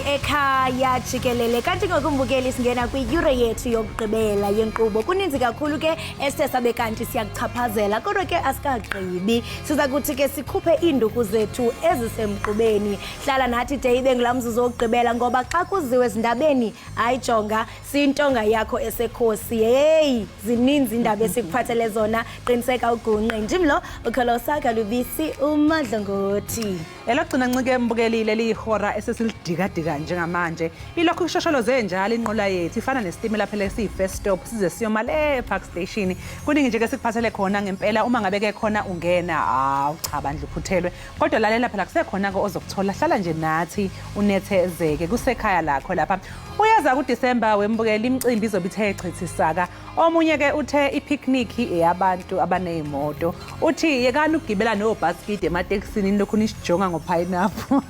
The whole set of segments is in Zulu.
Kwi-Ekhaya Jikelele, kanti ngokumbukeli singena kwiyure yethu yokugqibela yenkqubo. Kuninzi kakhulu ke esithe sabe kanti siyakuchaphazela, kodwa ke asikagqibi. Siza kuthi ke sikhuphe iinduku zethu ezisemgqubeni. Hlala nathi de ibe ngulaa mzuzu wokugqibela, ngoba xa kuziwe ezindabeni, hayi jonga, siyintonga yakho esekhosi. Heyi, zininzi iindaba esikuphathele zona, qiniseka ugunqe. Ndim lo uKholosa Lubisi uMadlongothi. Elokugcina ncike mbukeli leli hora esesilidikadika njengamanje. Ilokhu ishosholoze njalo inqola yethu ifana nesitimela phela esiyi-first stop size siyoma le Park Station. Kuningi nje ke sikuphathele khona ngempela, uma ngabe ke khona ungena, hawu cha bandla uphuthelwe. Kodwa lalela phela, kusekhona ke ozokuthola, hlala nje nathi unethezeke kusekhaya lakho lapha. Uyaza kuDisemba wembukeli, imicimbi izobe ithe chithisaka. Omunye ke uthe ipicnic eyabantu abanezimoto. Uthi yekani ukugibela nobhasikidi ematekisini nilokhu nisijonga ngopineapple.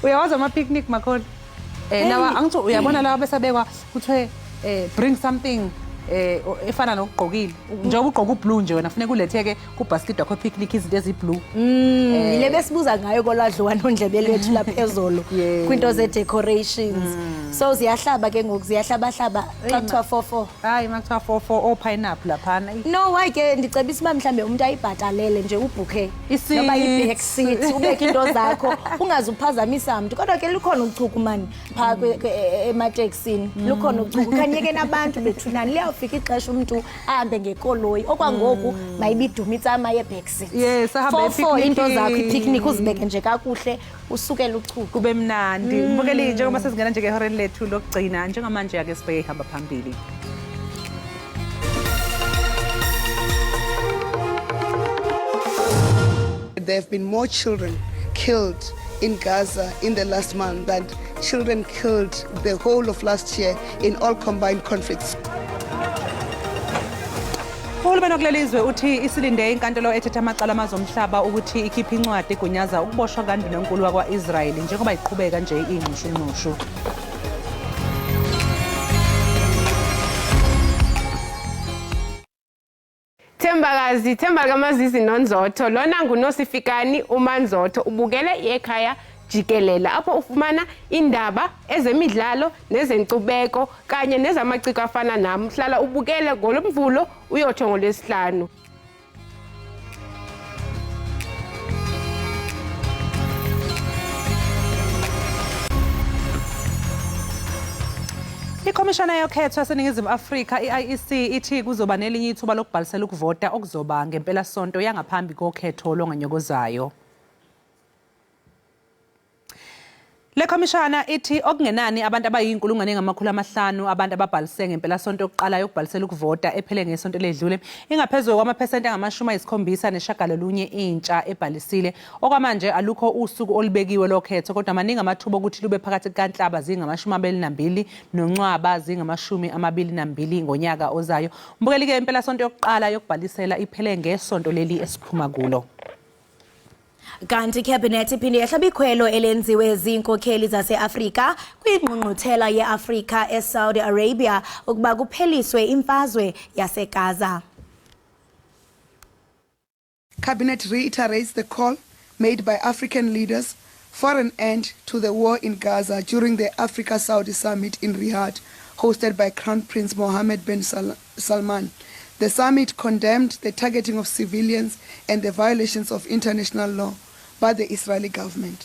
Uyawazi ama picnic makhona? Lawa angithi uyabona lawa besabekwa kuthiwe bring something efana nokugqokile. Njengoba ugqoka ublue nje wena kufuneka uletheke kubhasikidi wakho picnic izinto eziblue. Yile besibuza ngayo kolwadliwano-ndlebe lwethu laphezolo kwinto ze-decorations. So ziyahlaba ke ngoku, ziyahlabahlaba xa kuthiwa 4-4. Hayi, makuthiwa 4-4 o-pineapple laphana. No, why ke ndicebisa uba mhlawumbe umntu ayibhatalele nje ubhukhe I-seat. noba yi-back seat, ubeke into zakho ungaze uphazamisa mntu. Kodwa ke lukhona uchuku mani phaa emateksini, lukhona uchuku. Khanyeke nabantu bethunani, liyawufika ixesha umntu ahambe ngekoloyi. Okwangoku mayibe idume itsama ye-back seat. Yes, ahambe 4-4 into zakho, epicnicini. ipicnic uzibeke nje kakuhle, usukele uchuku. Kube mnandi. Mbukeli, njengoba sesingena nje ehoreni lethu lokugcina, njengamanje ake sibheke ihamba phambili. There have been more children killed in Gaza in the last month than children killed the whole of last year in all combined conflicts. Uhulumeni wakuleli zwe uthi isilinde inkantolo ethethe amacala amazwe omhlaba ukuthi ikhiphe incwadi egunyaza ukuboshwa kandunankulu wakwa-Israyeli njengoba iqhubeka nje inxushunxushu. Thembakazi, Themba likaMazizi noNzotho, lona nguNosifikani uManzotho, ubukele i-Ekhaya Jikelele apho ufumana indaba, ezemidlalo nezenkcubeko kanye nezamaciko afana nami. Hlala ubukele ngolomvulo uyotsho ngolwesihlanu. Ikhomishana yokhetho yaseNingizimu Afrika i-IEC ithi kuzoba nelinye ithuba lokubhalisela ukuvota okuzoba ngempelasonto yangaphambi kokhetho lwangonyokozayo. Le khomishana ithi okungenani abantu abayinkulungwane engamakhulu amahlanu abantu ababhalise ngempelasonto yokuqala yokubhalisela ukuvota ephele ngesonto eledlule, ingaphezulu kwamaphesenti angama-79 intsha ebhalisile. Okwamanje alukho usuku olubekiwe lokhetho, kodwa maningi amathuba okuthi lube phakathi kukaNhlaba zingama-22 noNcwaba zingama-22 ngonyaka ozayo. Mbukeli-ke, impelasonto yokuqala yokubhalisela iphele ngesonto leli esiphuma kulo. Kanti iCabinet iphinde yahlaba ikhwelo elenziwe ziinkokheli zase-Afrika kwingqungquthela ye-Afrika eSaudi Arabia ukuba kupheliswe imfazwe yaseGaza. Cabinet reiterates the call made by African leaders for an end to the war in Gaza during the Africa-Saudi summit in Riyadh, hosted by Crown Prince Mohammed bin Salman. The summit condemned the targeting of civilians and the violations of international law by the Israeli government.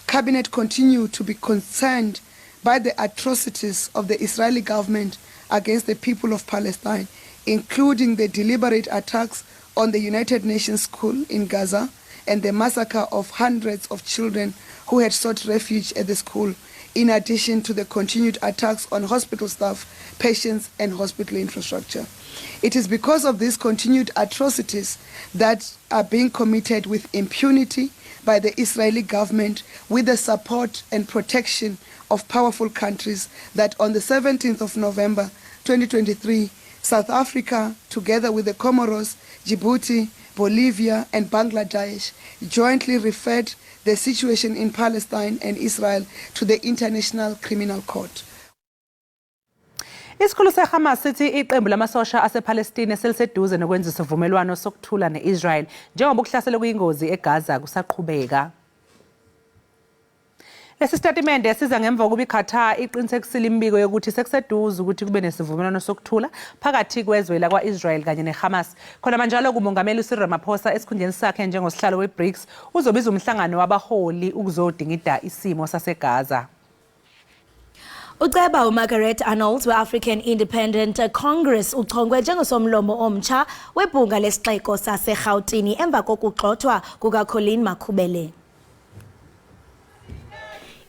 Cabinet continue to be concerned by the atrocities of the Israeli government against the people of Palestine, including the deliberate attacks on the United Nations school in Gaza and the massacre of hundreds of children who had sought refuge at the school, in addition to the continued attacks on hospital staff, patients, and hospital infrastructure. It is because of these continued atrocities that are being committed with impunity by the Israeli government with the support and protection of powerful countries that on the 17th of November 2023, South Africa, together with the Comoros, Djibouti, Bolivia, and Bangladesh, jointly referred the situation in Palestine and Israel to the International Criminal Court. Isikhulu seHamas sithi iqembu lamasosha asePalestine seliseduze nokwenza isivumelwano sokuthula ne-Israel njengoba ukuhlasela kuyingozi eGaza kusaqhubeka. Lesi sitatimende siza ngemva kokuba iQatar iqinisekisile imibiko yokuthi sekuseduze ukuthi kube nesivumelwano sokuthula phakathi kwezwe lakwa-Israel kanye neHamas. Khona manjalo kumongameli uCyril Ramaphosa esikhundleni sakhe njengosihlalo weBRICS uzobiza umhlangano wabaholi ukuzodingida isimo saseGaza. Uceba uMargaret Arnold we-African Independent Congress uchongwe njengosomlomo omtsha webhunga lesixeko saseRhawutini emva kokugxothwa kukaColleen Makhubele.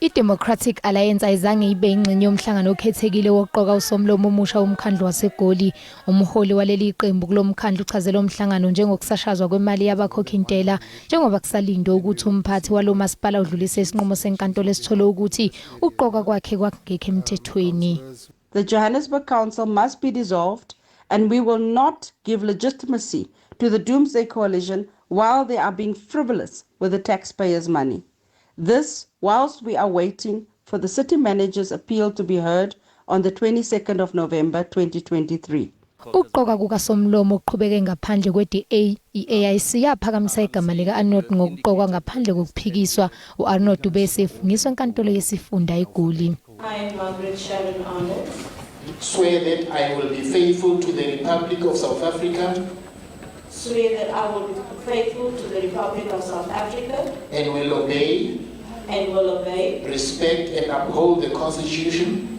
I-Democratic Alliance ayizange ibe ingxenye yomhlangano okhethekile wokuqoka usomlomo omusha womkhandlu waseGoli. Umholi waleli qembu kulo mkhandlu uchaze lo mhlangano njengokusashazwa kwemali yabakhokhintela njengoba kusalindwe ukuthi umphathi walo masipala udlulise isinqumo senkantolo esithole ukuthi ukuqoka kwakhe kwakungekho emthethweni. The Johannesburg Council must be dissolved and we will not give legitimacy to the Doomsday Coalition while they are being frivolous with the taxpayers' money. This whilst we are waiting for the city manager's appeal to be heard on the 22nd of November 2023. Ukuqoka kukasomlomo okuqhubeke ngaphandle kwe-DA, i-AIC yaphakamisa igama lika-Arnold ngokuqokwa ngaphandle kokuphikiswa. U-Arnold ubese efungiswa enkantolo yesifunda eGoli. I, Margaret Sharon Arnold, swear that I will be faithful to the Republic of South Africa swear that I will be faithful to the Republic of South Africa and will obey, and will obey, respect, and uphold the Constitution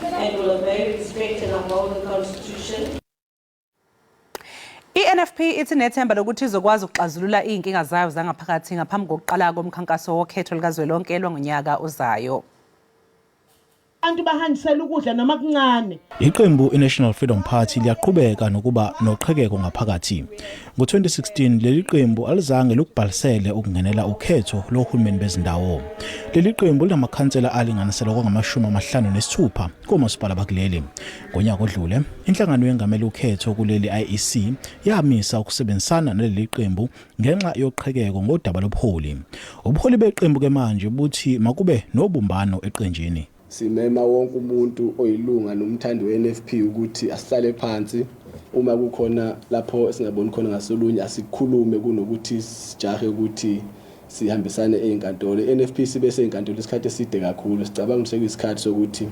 and will obey, respect, and uphold the Constitution. I-NFP ithi nethemba lokuthi izokwazi ukuxazulula iy'nkinga zayo zangaphakathi ngaphambi kokuqala komkhankaso wokhetho likazwelonke lwangonyaka ozayo. Abantu bahanjisela ukudla noma kuncane. Iqembu iNational Freedom Party liyaqhubeka nokuba noqhekeko ngaphakathi. Ngo-2016 leli qembu alizange lukubhalisele ukungenela ukhetho lohulumeni bezindawo. Leli qembu linamakhansela alinganiselwa kwangama-56 komasipala bakuleli. Ngonyaka odlule, inhlangano yengamela ukhetho kuleli IEC yamisa ukusebenzisana naleli qembu ngenxa yoqhekeko ngodaba lobuholi. Ubuholi beqembu ke manje buthi makube nobumbano eqenjini. Simema wonke umuntu oyilunga nomthandi we-NFP ukuthi asihlale phansi uma kukhona lapho esingaboni khona ngasolunye asikhulume kunokuthi sijahe ukuthi sihambisane ey'nkantolo. I-NFP sibe sey'nkantolo isikhathi eside kakhulu, sicabanga ukuthi sekuyisikhathi sokuthi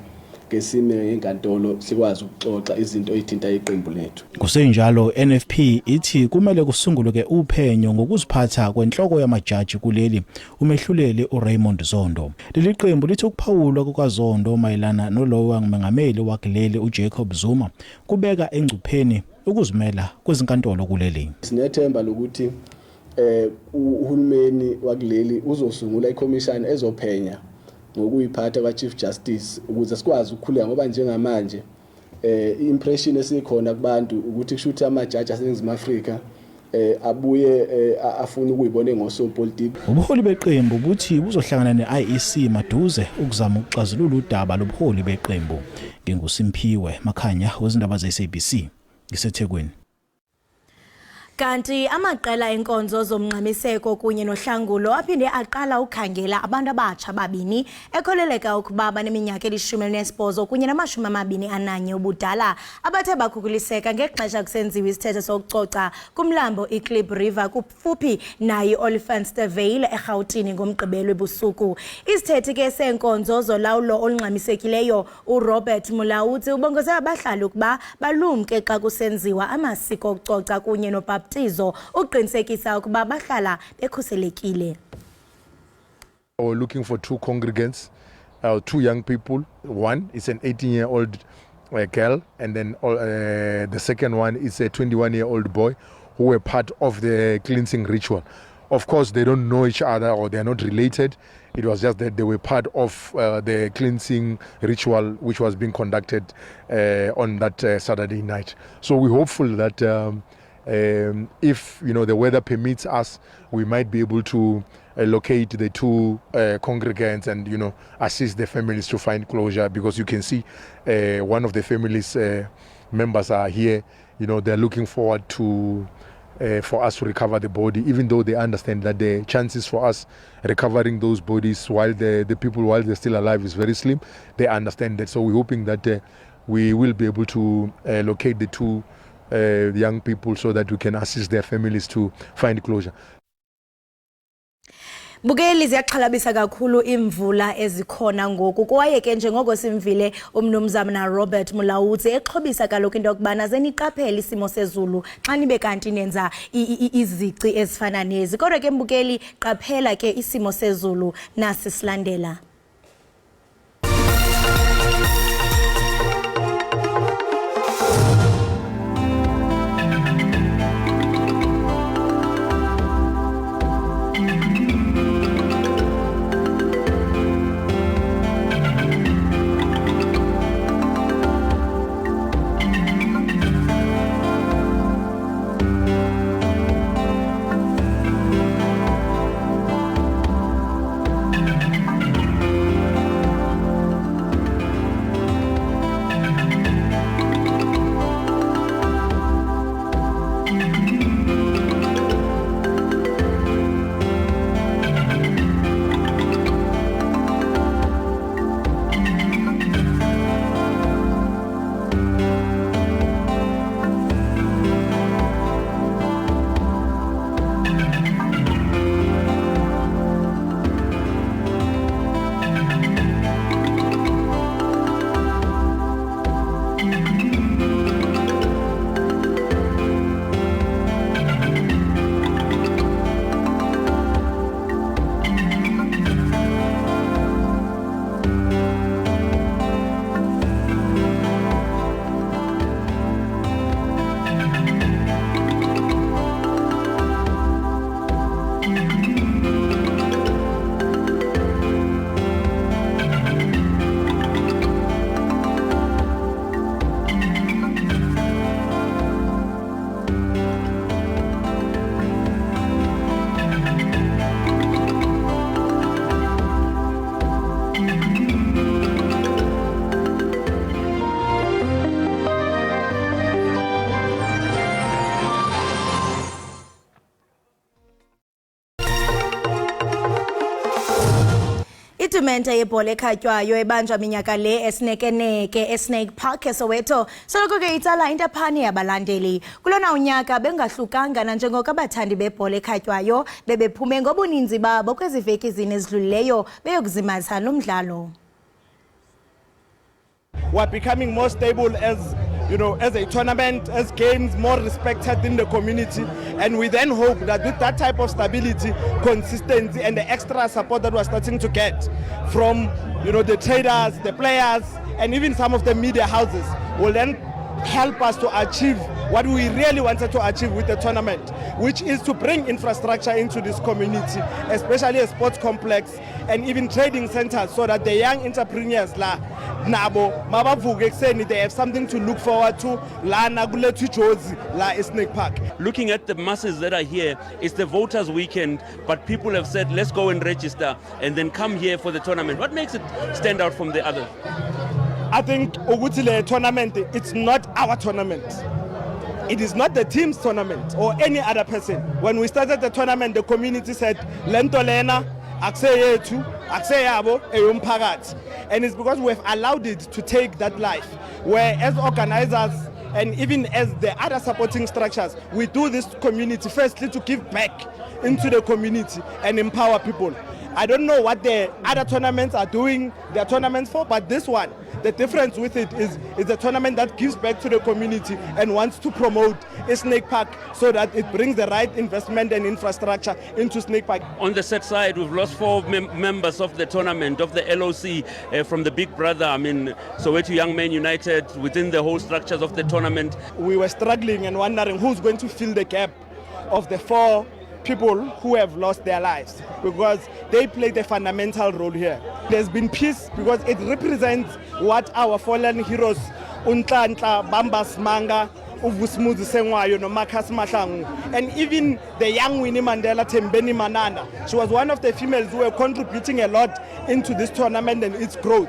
ke sime ngenkantolo sikwazi ukuxoxa izinto ey'thinta iqembu lethu. Kusenjalo, NFP ithi kumele kusungulwe uphenyo ngokuziphatha kwenhloko yamajaji kuleli, umehluleli uRaymond Zondo. Leli qembu lithi ukuphawulwa kukaZondo mayelana nolowo wangumengameli wakuleli uJacob Zuma kubeka engcupheni ukuzimela kwezinkantolo kuleli. Sinethemba lokuthi uhulumeni wakuleli uzosungula ikhomishana ezophenya ngokuyiphatha kwa-Chief Justice ukuze sikwazi ukukhuleka, ngoba njengamanje i-impression esikhona kubantu ukuthi kusho ukuthi amajaji aseNingizimu Afrika abuye afuna ukuyibona ngosopolitiki. Ubuholi beqembu buthi buzohlangana ne-IEC maduze ukuzama ukuxazulula udaba lobuholi beqembu. NginguSimphiwe Makhanya wezindaba ze-SABC ngiseThekwini. Kanti amaqela enkonzo zomngxamiseko kunye nohlangulo aphinde aqala ukhangela abantu abatsha ababini ekholeleka ukuba baneminyaka eli-18 kunye nama-21 ubudala abathe bakhukuliseka ngexesha kusenziwa isithethe sokucoca kumlambo iKlip River kufuphi nayo i-Olifantsvale eRhawutini ngoMgqibelo ebusuku. Isithethi ke seenkonzo zolawulo olungxamisekileyo uRobert Mulaudzi ubongoze abahlali ukuba balumke xa kusenziwa amasiko okucoca kunye nobhaptizo uqinisekisa ukuba bahlala bekhuselekile. We're looking for two congregants, two young people. One is an 18-year-old girl, and then the second one is a 21-year-old boy who were part of the cleansing ritual. Of course, they don't know each other or they are not related. It was just that they were part of the cleansing ritual which was being conducted on that Saturday night. So we're hopeful that if the weather permits us, we might be able to locate the two congregants and assist the families to find closure, because you can see one of the families members are here. They're looking forward to for us to recover the body, even though they understand that the chances for us recovering those bodies while the people while they're still alive is very slim. They understand that. So we're hoping that we will be able to locate the two young people so that we can assist their families to find closure. Bukeli, ziyaxhalabisa kakhulu imvula ezikhona ngoku, kwaye ke njengoko simvile umnumzana Robert Mulaudzi exhobisa kaloku into yokubana zeniqaphele isimo sezulu xa nibe kanti nenza izici ezifana nezi. Kodwa ke mbukeli, qaphela ke isimo sezulu nasi silandela. Itumente yebhola ekhatywayo ebanjwa minyaka le esinekeneke eSnake Park eSoweto soloko ke itsala intaphane yabalandeli. Kulona unyaka bengahlukanga nanjengoko abathandi bebhola ekhatywayo bebephume ngobuninzi babo kwezi veki zine ezidlulileyo beyokuzimasa lo mdlalo. We're becoming more stable as you know, as a tournament, as games, more respected in the community. And we then hope that with that type of stability, consistency, and the extra support that we're starting to get from the traders, the players, and even some of the media houses, will then help us to achieve what we really wanted to achieve with the tournament, which is to bring infrastructure into this community, especially a sports complex and even trading centers, so that the young entrepreneurs la nabo mabavuke ekuseni, they have something to look forward to lana kulethwa ijozi la eSnake Park. Looking at the masses that are here, it's the voters' weekend, but people have said, let's go and register and then come here for the tournament. What makes it stand out from the others? I think ukuthi le tournament, it's not our tournament. It is not the team's tournament or any other person. When we started the tournament, the community said, lento lena, akuseyethu, akuseyabo, eyomphakathi. And it's because we have allowed it to take that life, where as organizers and even as the other supporting structures, we do this community firstly to give back into the community and empower people. I don't know what the other tournaments are doing their tournaments for, but this one, the difference with it is it's a tournament that gives back to the community and wants to promote a Snake Park so that it brings the right investment and infrastructure into Snake Park. On the set side, we've lost 4 members of the tournament, of the LOC, from the Big Brother. I mean, Soweto Young Men United, within the whole structures of the tournament. We were struggling and wondering who's going to fill the gap of the 4 people who have lost their lives, because they played a fundamental role here. There's been peace because it represents what our fallen heroes, uNhlanhla, Bamba Simanga, uVusimuzi Sengwayo, noMarcus Mahlangu, and even the young Winnie Mandela, Thembeni Manana. She was one of the females who were contributing a lot into this tournament and its growth.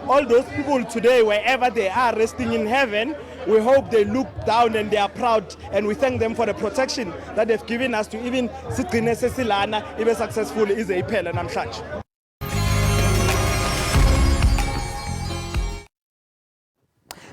All those people today, wherever they are, resting in heaven, we hope they look down and they are proud, and we thank them for the protection that they've given us to even sigcine sesilana ibe successful ize iphele namhlanje.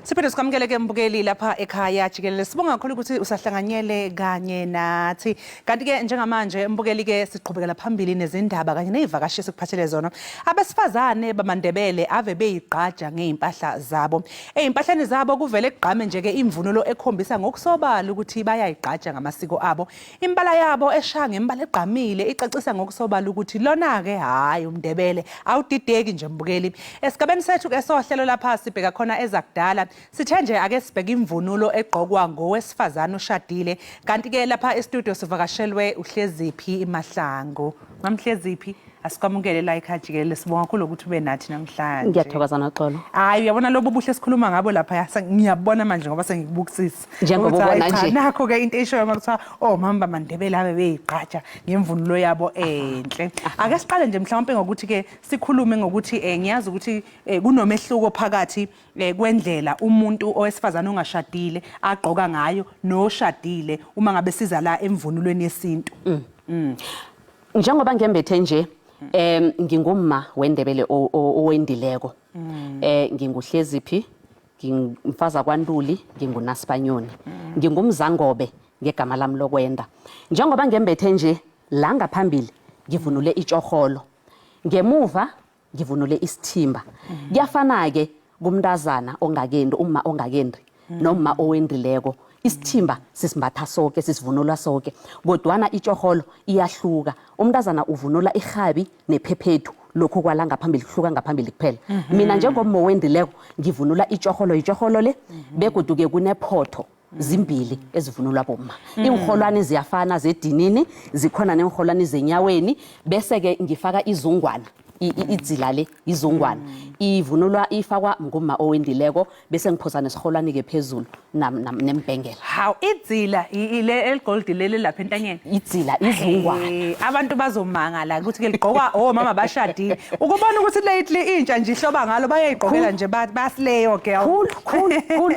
Siphinde sikwamukele ke mbukeli lapha ekhaya jikelele. Sibonga kakhulu ukuthi usahlanganyele kanye nathi. Kanti ke njengamanje mbukeli ke siqhubekela phambili nezindaba kanye nezivakashi esikuphathele zona. Abesifazane bamaNdebele ave beyigqaja ngezimpahla zabo. Ezimpahleni zabo kuvele kugqame nje ke imvunulo ekhombisa ngokusobala ukuthi bayayigqaja ngamasiko abo. Imbala yabo eshaya ngembala egqamile icacisa ngokusobala ukuthi lona-ke hhayi umNdebele awudideki nje mbukeli. Esigabeni sethu ke sohlelo lapha sibheka khona ezakudala. Sithe nje ake sibheke imvunulo egqokwa ngowesifazane oshadile. Kanti ke lapha e-studio sivakashelwe uHleziphi Mahlangu. MamHleziphi asikwamukele la ekhaya jikelele sibonga kakhulu ukuthi ube nathi namhlanje. Ngiyathokoza Noxolo. Hayi uyabona lobu buhle esikhuluma ngabo lapha ngiyabona manje ngoba sengikubukisisa. Njengoba Ukuthi, ubona hhayi cha, nje. Nakho-ke into eshoyo uma kuthiwa omama bamaNdebele ave beyigqaja ngemvunulo yabo enhle. Ake siqale nje mhlawumpe ngokuthi-ke sikhulume ngokuthi ngiyazi ukuthi kunomehluko phakathi kwendlela umuntu owesifazane ongashadile agqoka ngayo noshadile uma ngabe siza la emvunulweni yesintu. Njengoba ngembethe nje ngingumma weNdebele owendileko. Nginguhleziphi ngimfaza kwaNtuli nginguNasibanyoni. Ngingumzangobe ngegama lami lokwenda. Njengoba ngembethe nje la ngaphambili ngivunule itshorholo. Ngemuva ngivunule isithimba. Kuyafana ke kumntazana ongakendi, umma ongakendi noma owendileko. Isithimba sisimbatha soke, sisivunula soke. Kodwana itshorholo iyahluka. Umntazana uvunula irhabi nephephethu, lokhu kwala ngaphambili kuhluka ngaphambili kuphela. Mina njengomma owendileko ngivunula itshorholo, itshorholo le begodu ke kunephotho zimbili ezivunulwa bomma. Iinrholwani ziyafana zedinini, zikhona neenrholwani zenyaweni, bese ke ngifaka izungwana. Idzila le izungwana ivunulwa ifakwa ngumma owendileko, bese ngiphosa nesirholwani ke phezulu nembhengela. Hawu, idzila ile eligold leli lapha entanyeni. Idzila izungwana. Abantu bazomangala ukuthi ke ligqokwa omama bashadile. Ukubona ukuthi lately intsha nje ihloba ngalo bayayigqokela nje basileyo ke. Khulu khulu khulu.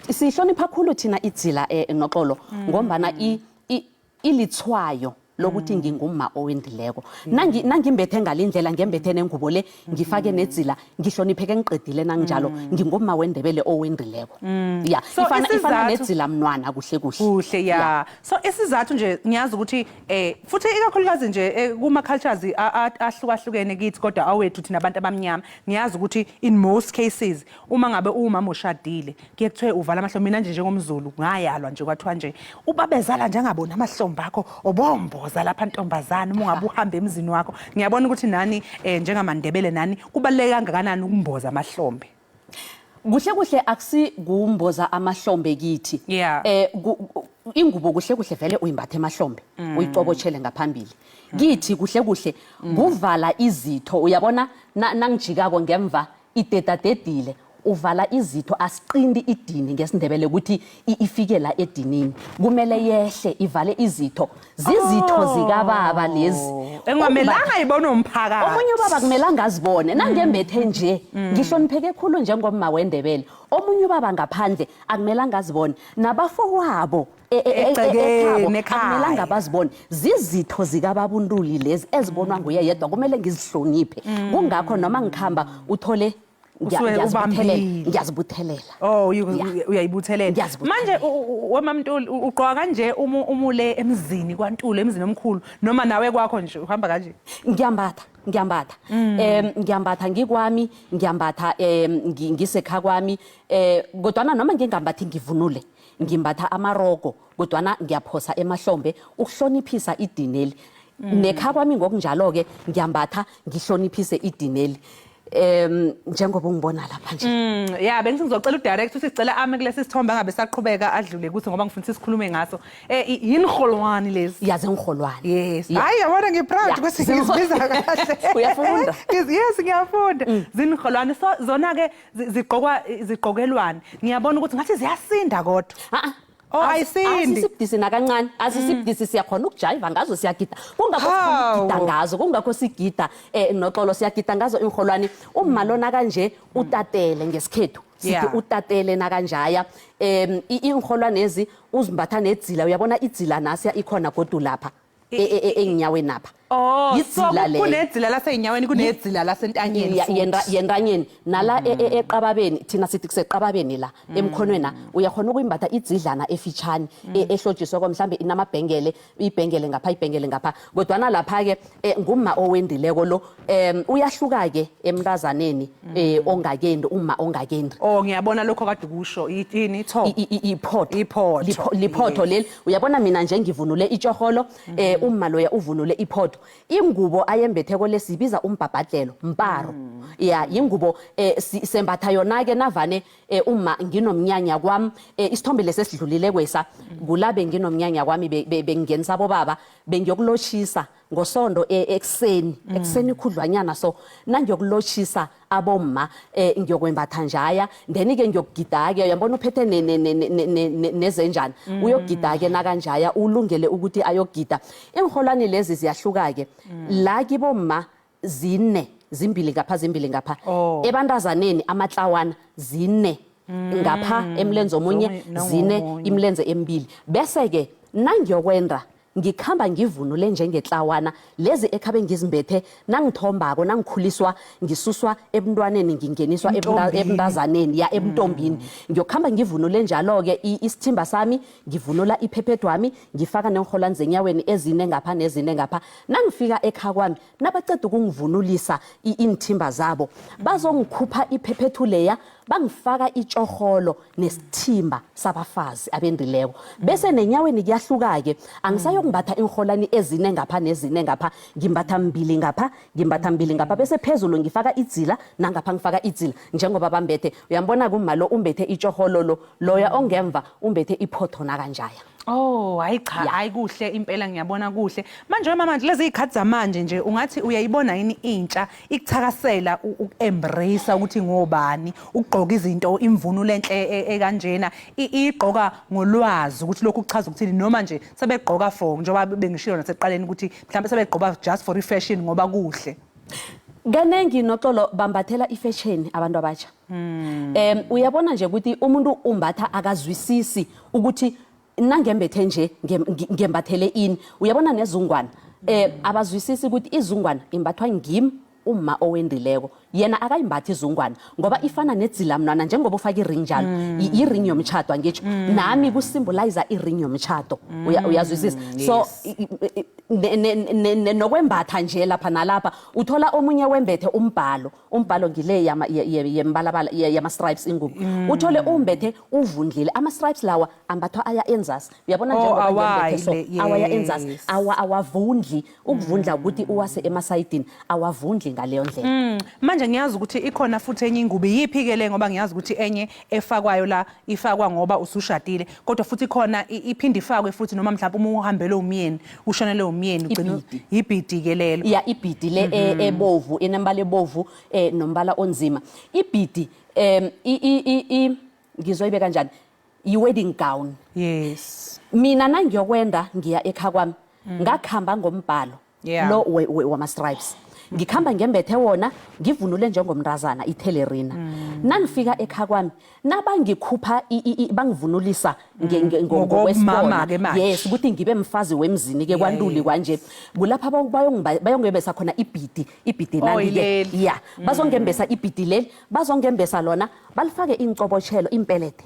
Sihlonipha khulu thina idzila Noxolo ngombana ilithwayo lokuthi ngingumma owendileko. Nangimbethe ngalindlela, ngembethe nengubo le, ngifake nedzila, ngihlonipheke ngiqedile nanginjalo, ngingumma weNdebele owendileko. Ya, So, ifana nedzila mnwana kuhle kuhle. Kuhle ya. So isizathu nje ngiyazi ukuthi futhi ikakhulukazi nje kuma cultures ahlukahlukene kithi kodwa awethu thina abantu abamnyama, ngiyazi ukuthi in most cases uma ngabe umama oshadile kuye kuthiwe uvala amahlo. Mina nje njengomZulu ngayalwa nje kwathiwa nje ubabezala nje angaboni amahlombe akho, obomboza lapha ntombazana uma ungabe uhamba emzini wakho. Ngiyabona ukuthi nani njengamaNdebele nani kubaluleke kangakanani ukumboza amahlombe. Kuhle kuhle akusi kumboza amahlombe kithi. Ingubo kuhle kuhle vele uyimbatha emahlombe, uyicobotshele ngaphambili. Kithi kuhle kuhle kuvala izitho, uyabona nangijikako ngemva idedadedile, uvala izitho, asiqindi idini ngesiNdebele ukuthi ifike la edinini, kumele yehle ivale izitho. Zizitho zikababa lezi. Engamelanga ibone umphakathi. Omunye ubaba kumelanga azibone. Nangembethe nje, ngihlonipheke khulu njengomma weNdebele. Omunye ubaba ngaphandle akumelanga azibone. Nabafowabo Egcekeni, ekhabo, ekhaya. akumelanga bazibone. Zizitho zikababuntuli lezi ezibonwa nguye yedwa, kumele ngizihloniphe. Kungakho noma ngikhamba uthole Usuke ubambile. Ngiyazibuthelela. Oh, uyayibuthelela. Ngiyazibuthelela. Manje wemamntuli ugqoka kanje umule emzini kwaNtuli, emzini omkhulu, noma nawe kwakho nje uhamba kanje? Ngiyambatha, ngiyambatha. Ngiyambatha ngikwami, ngiyambatha ngisekha kwami. Kodwana noma ngingambathi ngivunule, ngimbatha amarogo, kodwana ngiyaphosa emahlombe ukuhloniphisa idineli. Nekha kwami ngokunjalo ke ngiyambatha ngihloniphise idineli. Njengoba ungibona lapha nje. Ya, bengithi ngizocela udirect ukuthi sicela ame kulesi sithombe angabe saqhubeka adlule kuthi ngoba ngifuna sikhulume ngaso. Yini rholwani lezi? Ya, zingirholwani. Yes. Ya. Hayi, yabona ngiproud Ya. ukuthi ngizibiza kahle. Uyafunda? Yes, ngiyafunda. Zinirholwani. So zona ke zigqokwa zigqokelwani. Ngiyabona ukuthi ngathi ziyasinda kodwa. Ha-a. Oh, ayisindi. Asisibudisi nakancane. Asisibudisi, siyakhona ukujayiva ngazo, siyagida. Kungakho sikhona ukugida Hawu. ngazo, kungakho sigida Noxolo, siyagida ngazo inrholwani. Umma lona kanje utatele ngesikhethu. Sithi utatele nakanjaya. Inrholwane ezi uzimbatha nedzila, uyabona idzila nasiya ikhona godu lapha. Enyaweni apha. Oh, so Yidzila leyo. kunedzila lasey'nyaweni, kunedzila lasentanyeni futhi. Yentanyeni nala eqababeni, thina sithi kuseqababeni la emkhonweni na uyakhona ukuyimbatha idzidlana efitshane ehlotshisweko, mhlambe inamabhengele, ibhengele ngapha, ibhengele ngapha. Kodwana lapha-ke ngumma owendileko lo, uyahluka-ke emntazaneni ongakendi, umma ongakendi. Oh, ngiyabona lokho kade kusho. Yini i-top? Iphotho. Iphotho. Liphotho leli. Uyabona mina nje ngivunule itjorholo, umma loya uvunule iphotho. Ingubo ayembetheko le sibiza umbhabhadlelo, mparo. Ya, yingubo sembatha yona-ke navane uma nginomnyanya kwami. Isithombe lesi esidlulile kwesa kulabe nginomnyanya kwami, bengingenisa abobaba, bengiyokulotjhisa ngosondo ekuseni, ekuseni khudlwanyana. So nangiyokulotjhisa abomma, ngiyokwembatha njaya, then ke ngiyokugida-ke. Uyabona uphethe nezenjani, uyogida-ke nakanjaya, ulungele ukuthi ayogida. Iinrholwani lezi ziyahluka-ke la kibomma, zine, zimbili ngapha, zimbili ngapha. Ebantazaneni amatlawana zine ngapha, emlenze omunye, zine, nangomunye. Imilenze emibili. Bese-ke nangiyokwenda ngikhamba ngivunule njengetlawana lezi ekhabe ngizimbethe nangithombako, nangikhuliswa, ngisuswa ebuntwaneni ngingeniswa Entombini. Ebuntazaneni, ya, ebuntombini. Ngiyokuhamba ngivunule njalo-ke isithimba sami, ngivunula iphephethu wami, ngifaka neenrholwani zenyaweni ezine ngapha nezine ngapha. Nangifika ekhaya kwami, nabaceda ukungivunulisa iinthimba zabo, bazongikhupha iphephethu leya, bangifaka itjorholo nesithimba sabafazi abendileko. Bese nenyaweni kuyahluka-ke, angisayokumbatha iinrholwani ezine ngapha nezine ngapha, ngimbatha mbili ngapha, ngimbatha mbili ngapha, bese phezulu ngifaka idzila, nangapha ngifaka idzila njengoba bambethe. Uyambona kumma lo umbethe itjorholo lo, loya ongemva umbethe iphotho nakanjaya. Oh, hayi cha, hayi kuhle impela, ngiyabona kuhle. Manje mama, lezi zikhathi zamanje nje ungathi uyayibona yini intsha ikuthakasela uku-embrace ukuthi ngobani, ukugqoka izinto, imvunulo enhle ekanjena, igqoka ngolwazi ukuthi lokhu kuchaza ukuthini, noma nje sebegqoka for njengoba bengishilo nasekuqaleni ukuthi mhlawumbe sebegqoka just for i-fashion ngoba kuhle? Kanengi noxolo bambathela ifashion abantu abatsha. Uyabona nje ukuthi umuntu umbatha akazwisisi ukuthi nangembethe nje ngembathele ini. Uyabona nezungwana, abazwisisi ukuthi izungwana imbathwa ngimi umma owendileko. Yena akayimbathi izungwana ngoba ifana nedzila mntwana, njengoba ufaka i-ring njalo. I-ring yomtshado, angitsho? Nami kusymbolize i-ring yomtshado. Uyazwisisa? So nokwembatha nje lapha nalapha, uthola omunye wembethe umbhalo, umbhalo ngile yembalabala, yama-stripes ingubo. Uthole umbethe uvundlile, ama-stripes lawa ambathwa aya enzasi. Uyabona? Oh, Njengoba awayi ngembethe so, awaya enzasi. Awavundli. Ukuvundla ukuthi uwase emasayidini, awavundli ngaleyo ndlela. Manje ngiyazi ukuthi ikhona futhi enye ingubo, iyiphi ke le? Ngoba ngiyazi ukuthi enye efakwayo la ifakwa ngoba usushadile, kodwa futhi ikhona iphinde ifakwe futhi noma mhlawumbe uma uhambelwe umyeni, ushonelwe umyeni, ugcina Ibhidi. Ibhidi ke lelo. Ya, ibhidi le ebovu, inembala ebovu nombala onzima. Ibhidi i i i i ngizoyibe kanjani, i-wedding gown. Mina nangiyokwenda, ngiya ekhaya kwami, ngakhamba ngombhalo lo wama-stripes, ngikhamba ngembethe wona, ngivunule njengomntazana ithelerina. Nangifika ekhaya kwami, nabangikhupha bangivunulisa Ngokomama ngokwesibona. ke manje. Yes, ukuthi ngibe mfazi wemzini ke kwaNtuli kwanje, kulapha bayongembesa khona ibhidi, ibhidi Oh, nali ke. ileli. Ya, bazongembesa ibhidi leli, bazongembesa lona, balifake incobotshelo, impelete.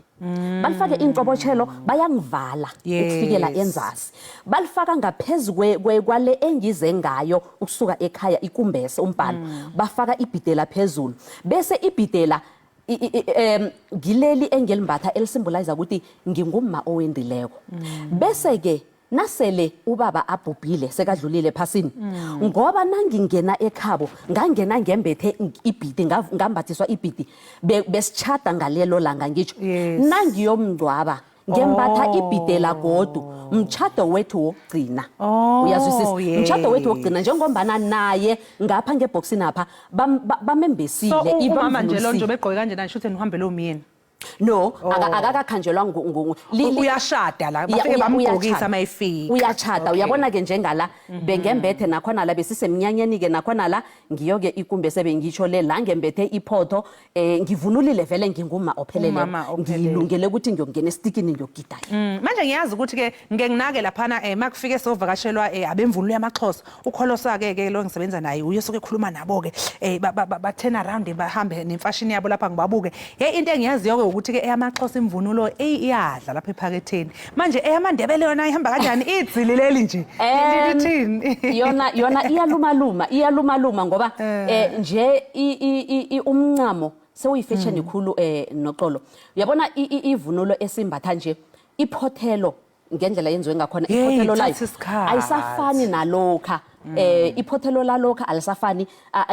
Balifake incobotshelo, bayangivala ukufikela enzasi. Balifaka ngaphezu kwale engize ngayo ukusuka ekhaya, ikumbese, umbhalo. Bafaka ibhidela phezulu. Bese ibhidela ngileli engilimbatha elisymbolize ukuthi ngingumma owendileko. Bese ke nasele ubaba abhubhile, sekadlulile ephasini, ngoba nangingena ekhabo ngangena ngembethe ibhidi, ngambathiswa ibhidi, besitshada ngalelo langa, ngitsho. Nangiyomngcwaba ngembatha ibhidela godu, mtshado wethu wokugcina. Uyazwisisa? Mtshado wethu wokugcina, njengombana naye ngapha ngebhokisini apha bamembesile, So umama nje lo ibamvunulisile. nje begqoke kanje, nasho ukuthi uhambele umyeni. No, akakakhanjelwa Uyashada la, bafike bamgqokisa uma efika. Uyachata. Uyabona ke, njengala bengembethe nakhona la, besisemnyanyeni ke nakhona la, ngiyo-ke ikumbe sebengitsho le la ngembethe iphotho, ngivunulile vele, nginguma ophelele. Umama ophelele. Ngilungele ukuthi ngiyokungena esitikini, ngiyogida. Manje ngiyazi ukuthi ke ngike nginake laphana, makufike sovakashelwa abemvunulo yamaXhosa, ukholosa ke ke lo ngisebenza naye uye soke ekhuluma nabo ke, ba turn around, bahambe nemfashini yabo lapha, ngibabuke. Hey, into engiyaziyo ke ukuthi ke eyamaXhosa imvunulo iyadla lapha ephaketheni. Manje eyamaNdebele yona ihamba kanjani? Idzili leli nje. Lithini? Yona iyalumaluma, iyalumaluma ngoba nje umncamo sewuyifashion khulu, noxolo. Uyabona ivunulo esimbatha nje, iphothelo ngendlela yenziwe ngakhona, iphothelo layo ithatha isikhathi. Ayisafani nalokha. Iphothelo lalokha alisafani,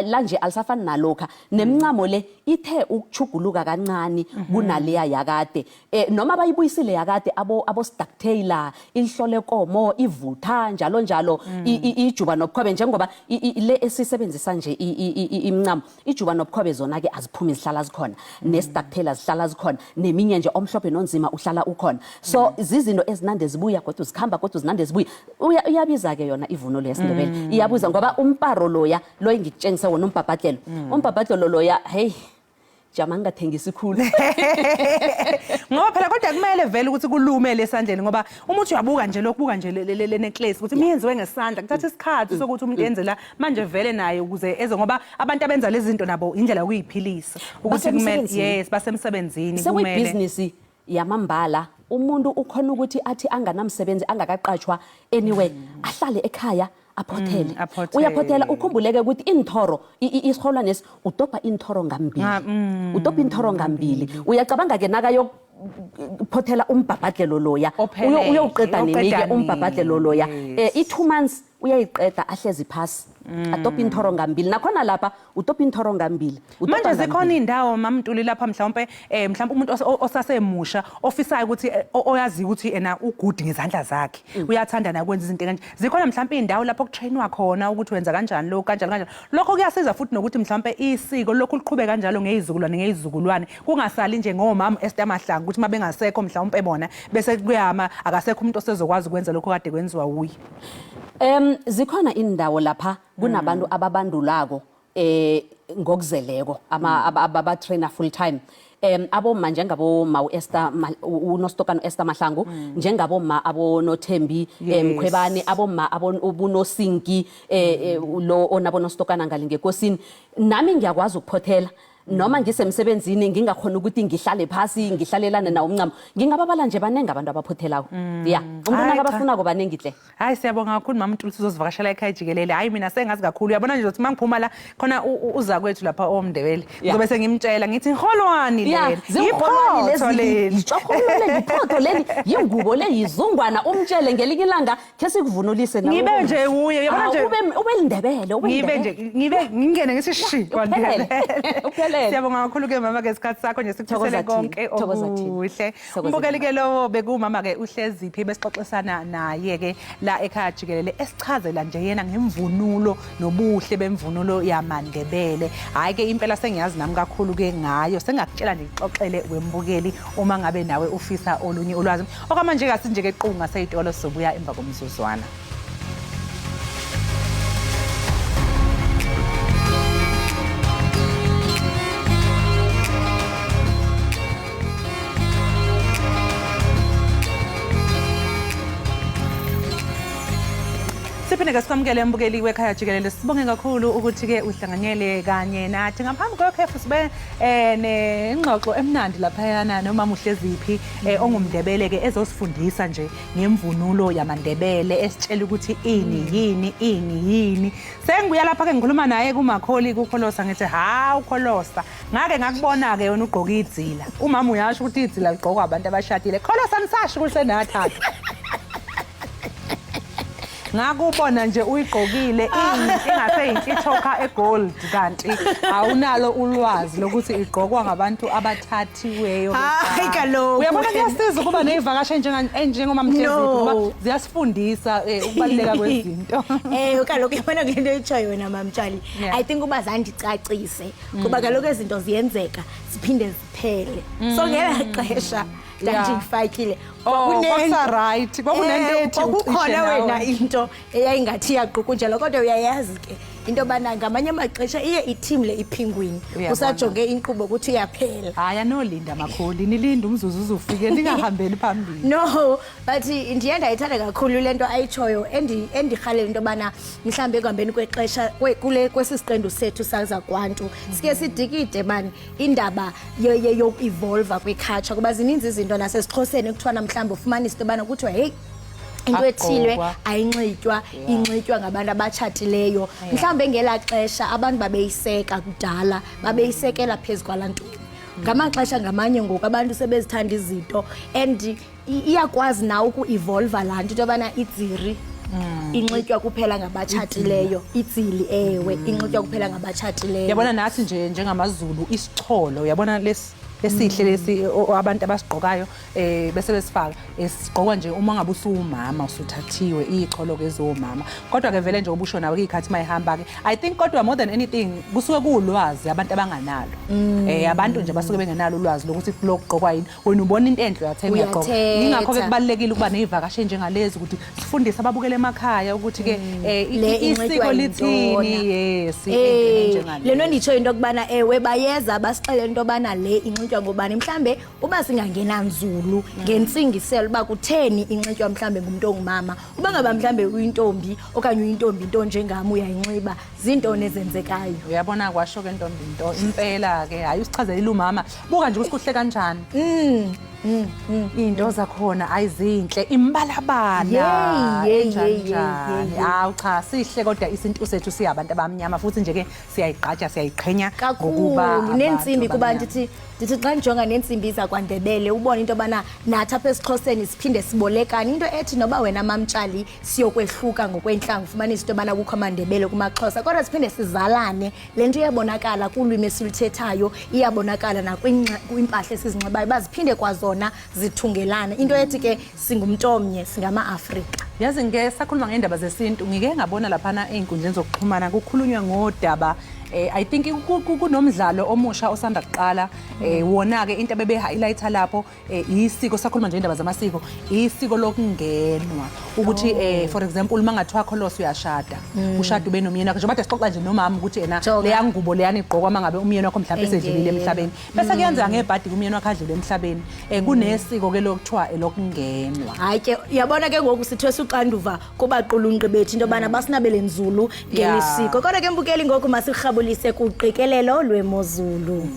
la nje alisafani nalokha. Nemncamo le ithe ukuchuguluka kancane kunaleya yakade, noma bayibuyisile yakade, abo Stark Tailor, inhlolekomo ivutha njalo njalo, ijuba nobukhobe, njengoba le esisebenzisa nje imncamo, ijuba nobukhobe zona ke aziphumi, zihlala zikhona, ne-Stark Tailor zihlala zikhona, neminye nje omhlophe nonzima uhlala ukhona. So zizinto ezinande zibuya, kodwa zikhamba, kodwa zinande zibuya. Uyabiza ke yona ivunulo yesiNdebele, iyabuza ngoba umparo loya lo engikutshengise wona, umbhabhadlelo, umbhabhadlelo loya, hey, jama ngingathengisi khulu. Ngoba phela kodwa kumele vele ukuthi kulumele esandleni, ngoba uma uthi uyabuka nje lokhu, buka nje le necklace ukuthi miyenziwe ngesandla, kuthatha isikhathi sokuthi umuntu enze la. Manje vele naye ukuze eze, ngoba abantu abenza lezi zinto nabo indlela yokuyiphilisa ukuthi kumele Basemsebenzini. Yes, basemsebenzini, kumele. Sekuyibhizinisi yamambala. Umuntu ukhona ukuthi athi anganamsebenzi, angakaqatshwa anyway, ahlale ekhaya aphothele. Aphothele. Uyaphothela. Ukhumbuleke ukuthi iinthoro, isiholwanesi udobha iinthoro ngambili, udobha iinthoro ngambili. Uyacabanga ke nakayokuphothela umbhabhadlelo loya, Ophelele. uyowuqeda Uyowuqeda nini-ke nini? umbhabhadlelo loya? I-2 months uyayiqeda ahlezi phasi, adobha iinthoro ngambili. Nakhona lapha udobha iinthoro ngambili, udobha Manje zikhona ngambili. iy'ndawo, MaMntuli, lapha mhlawumpe mhlawumpe umuntu osasemusha ofisayo ukuthi oyaziyo ukuthi ena u-good ngezandla zakhe, uyathanda nakwenza izinto kanje, zikhona mhlawumpe iy'ndawo lapho kutrainwa khona ukuthi wenza kanjani lokhu, kanjani kanjani? Lokho kuyasiza futhi nokuthi mhlawumpe isiko lokhu liqhube kanjalo ngey'zukulwane ngey'zukulwane, kungasali nje ngomama Esther Mahlangu, ukuthi uma bengasekho mhlawumpe bona bese kuyama, akasekho umuntu osezokwazi ukwenza lokho kade kwenziwa wuye. Zikhona indawo lapha kunabantu ababandulako ngokuzeleko, ama aba trainer full time. Aboma njengabo Ma uEsther, uNostokano Esther Mahlangu, njengabo ma abo Nothembi Mkhwebane, aboma abo ubunosinki lo onabo Nostokana ngale ngekosini. Nami ngiyakwazi ukuphothela noma ngisemsebenzini, ngingakhona ukuthi ngihlale phasi ngihlalelane nawo umncamo. Ngingababala nje, baningi abantu abaphothelako ya umuntu Hayi, cha. nakabafunako, baningi hle. Hayi, siyabonga kakhulu, Mama Ntuli, uzosivakashela ekhaya jikelele. Hayi, mina sengazi kakhulu. Uyabona nje ukuthi mangiphuma la khona uzakwethu lapha omNdebele. Ngizobe sengimtshela ngithi iholwani leli. Ziinrholwani Iphotho lezi. leli. Yitjorholo le, yiphotho leli, yingubo le, yizungwana. Umtshele ngelinye ilanga khe sikuvunulise nawe. Ngibe nje uye, uyabona Ah, nje. Ube liNdebele, ube Ngibe liNdebele. nje ngibe ngingene ngithi shi Uphelele. kwaNdebele. Uphelele. Siyabonga kakhulu ke mama ke isikhathi sakho nje, sikufisele Thokoza thina. konke Thokoza thina. okuhle. Thokoza. Umbukeli ke lowo bekumama ke uHleziphi, besixoxisana naye ke la ekhaya jikelele, esichazela nje yena ngemvunulo nobuhle bemvunulo yamaNdebele. Hayi ke impela sengiyazi nami kakhulu ke ngayo, sengakutshela nje, ngixoxele wembukeli uma ngabe nawe ufisa olunye ulwazi. Okwamanje kasinje ke qunga seyitolo, sizobuya emva komzuzwana. Siphinde ke sikwamukele, embukeli wekhaya jikelele. Sibonge kakhulu ukuthi-ke uhlanganyele kanye nathi. Ngaphambi kwekhefu sibe nengxoxo emnandi laphayana nomama uHleziphi, ongumNdebele-ke, ezosifundisa nje ngemvunulo yamaNdebele, esitshela ukuthi ini yini, ini yini. Sengibuya lapha-ke ngikhuluma naye kumakholi kukholosa, ngithi ha ukholosa, ngake ngakubona-ke wena ugqoke idzila. Umama uyasho ukuthi idzila ligqokwa abantu abashadile. Kholosa, nisasho ukuthi senathatha? Ngakubona nje uyigqokile ingase yinhlithoka egold, kanti awunalo ulwazi lokuthi igqokwa ngabantu abathathiweyo. Hayi, kaloku. Uyabona, kuyasiza ukuba ney'vakashi enjengomamhleziphi ngoba ziyasifundisa ukubaluleka kwezinto. Kaloku yabona kule nto itshoyo wena, Mamtshali, I think uba zandicacise, kuba kaloku ezinto ziyenzeka ziphinde ziphele. So ngelaa xesha ndandiyifakile, Oh, kwakusa-right. Kwakunento ethi ucishe kwakukhona nawe. Wena into eyayingathi iyaqukunjelwa, kodwa uyayazi ke into yobana ngamanye amaxesha iye ithimle iphingwini Uyabona. usajonge inkqubo ukuthi iyaphela. Hayi, anolinda makholi, nilinde umzuzu uzufike, ningahambeli phambili. No, but ndiye ndayithanda kakhulu le nto ayitshoyo. Endirhalela into yobana mhlawumbi ekuhambeni kwexesha kule kwesi siqendu sethu sazakwantu sike sidikide mani indaba yoku-evolva kwiculture, kuba zininzi izinto nasesiXhoseni ekuthiwa mhlawumbi ufumanise into yobana kuthiwa heyi, into ethile Akugqokwa. ayinxitywa, inxitywa ngabantu abatshatileyo. Mhlawumbi ngelaa xesha abantu babeyiseka kudala, babeyisekela phezu kwalaa ntombi. Ngamaxesha ngamanye ngoku abantu sebezithanda izinto and iyakwazi nawe uku-evolva laa nto, into yobana idziri inxitywa kuphela ngabatshatileyo, idzili, ewe, inxitywa kuphela ngabatshatileyo. Yabona, nathi nje njengamaZulu isicholo, uyabona lesi esihle lesi abantu abasigqokayo bese besifaka, esigqokwa nje uma ngabe usuwumama usuthathiwe, icholo ke zomama. Kodwa ke vele nje ubusho nawe ikhathi mayihamba ke, I think kodwa more than anything kusuke kuwulwazi abantu abanganalo. Abantu nje basuke bengenalo ulwazi lokuthi lokugqokwa yini. Wena ubona into enhle, uyathenga, uyagqoka. Uyathetha. Ingakho ke kubalulekile ukuba nezivakashi njengalezi ukuthi sifundise ababukele emakhaya ukuthi ke Le isiko inxitywa lithini. yintoni? Yes, into enjengaleyo. Le nto nditsho into yokubana ewe, bayeza basixelele into yobana le inxitywa ngobani. Mhlambe uba singangena nzulu ngentsingiselo uba kutheni inxitywa mhlambe ngumntu ongumama, uba ngaba mhlambe uyintombi okanye uyintombi into njengam uyayinxiba, ziintoni ezenzekayo. Uyabona, kwasho ke ntombi into impela ke. Hayi, usichazelile umama, buka nje ukuthi kuhle kanjani. Iy'nto zakhona ayizinhle, imbalabala Yeyi, yeyi, enjani yeyi, yeyi, njani. yeyi. Hawu cha, sihle kodwa isintu sethu siyabantu abamnyama, futhi nje ke siyayigqaja, siyayiqhenya ngokuba Kakhulu. abantu Neentsimbi, kuba abamnyama. ndithi xa ndijonga neentsimbi zakwaNdebele, ubone into yobana nathi apha esiXhoseni siphinde sibolekane into ethi noba wena Mamtshali siyokwehluka ngokwentlanga, ufumanise into yobana kukho amaNdebele kumaXhosa, kodwa siphinde sizalane. Le nto iyabonakala kulwimi esiluthethayo, iyabonakala nakwiimpahla esizinxibayo, uba ziphinde kwazona zithungelane, into ethi ke singumntu omnye, singama-Afrika. Yazi, ngike sakhuluma ngendaba zesintu, ngike ngabona laphana ey'nkundleni zokuxhumana kukhulunywa ngodaba, I think kunomdlalo omusha osanda kuqala. Wona ke into abebe highlighta lapho isiko, sakhuluma nje indaba zamasiko, isiko lokungenwa ukuthi for example uma ngathiwa kholos uyashada, ushada ube nomyeni wakho, njengoba kade sixoxa nje nomama ukuthi ena Jonga. Leya ngubo leyana igqokwa uma ngabe umyeni wakho mhlawumbe esedlulile Engena. emhlabeni, bese kuyenzeka ngebhadi umyeni wakho adlule emhlabeni, kunesiko ke lokuthiwa elokungenwa. Hayi ke, uyabona ke ngoku sithwesa uxanduva kubaqulunqi bethu into yobana basinabele nzulu ngeli siko. Kodwa ke mbukeli, ngoku masirhabulise kuqikelelo lwemozulu.